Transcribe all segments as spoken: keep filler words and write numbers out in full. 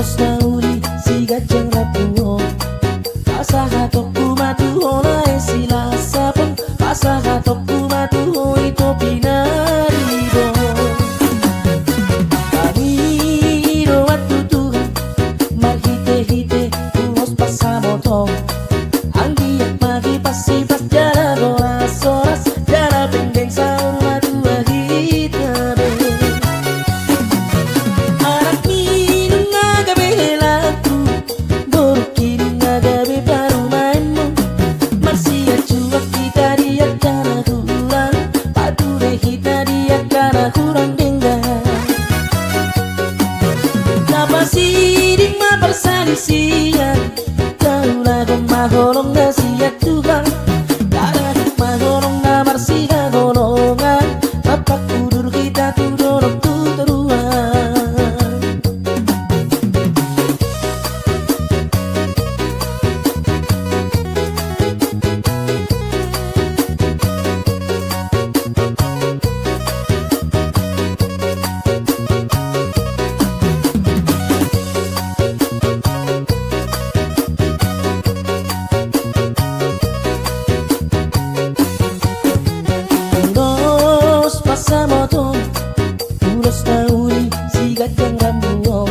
Ulos na uli siganjang rambu on, pasahatonku ma tu ho na silas sapon, pasahatonku ma tu ho i topi na ribot. Pangidoan tu Tuhan marhitehite ulos pansamoton, anggiat ma hipasipas jala horas-horas, jala penggeng saur matua hita be. Anakmi nunga gabe helangku, borungki nunga gabe parumaenmu, marsianjuan hita di angka na hurang, pature hita di angka na hurang denggan. Tapasiding ma parsalisian, taulahon ma holong na sian Tuhan, taulahon ma holong na marsihaholongan, mampangudur hita tu dolok tu toruan. Ulos pansamoton, ulos na uli siganjang rambu on,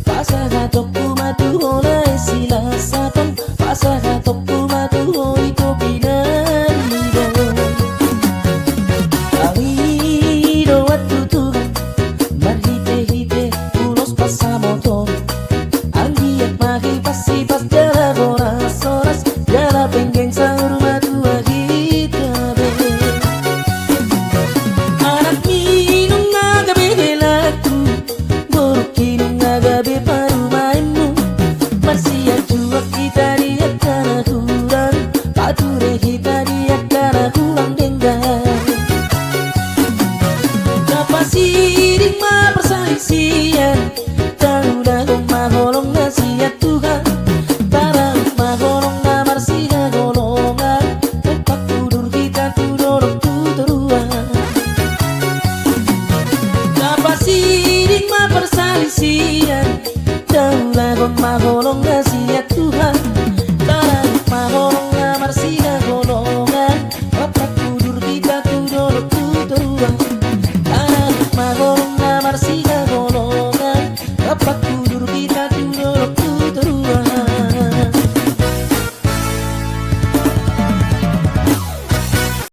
pasahatonku ma tu ho na silas sapon, pasahatonku ma tu ho i topi na ribot. Pangidoan tu Tuhan marhitehite ulos pansamoton, anggiat ma hipasipas jala horas-horas, jala penggeng saur matua hita be. Anakmi nunga gabe helangku, borungki nunga gabe parumaenmu, marsianjuan hita di angka na hurang, pature hita di angka na hurang denggan. Tapasiding ma parsalisian, taulahon ma holong na sian Tuhan, taulahon ma holong na marsihaholongan, mampangudur hita tu dolok tu toruan. Tapasiding ma parsalisian, taulahon ma holong na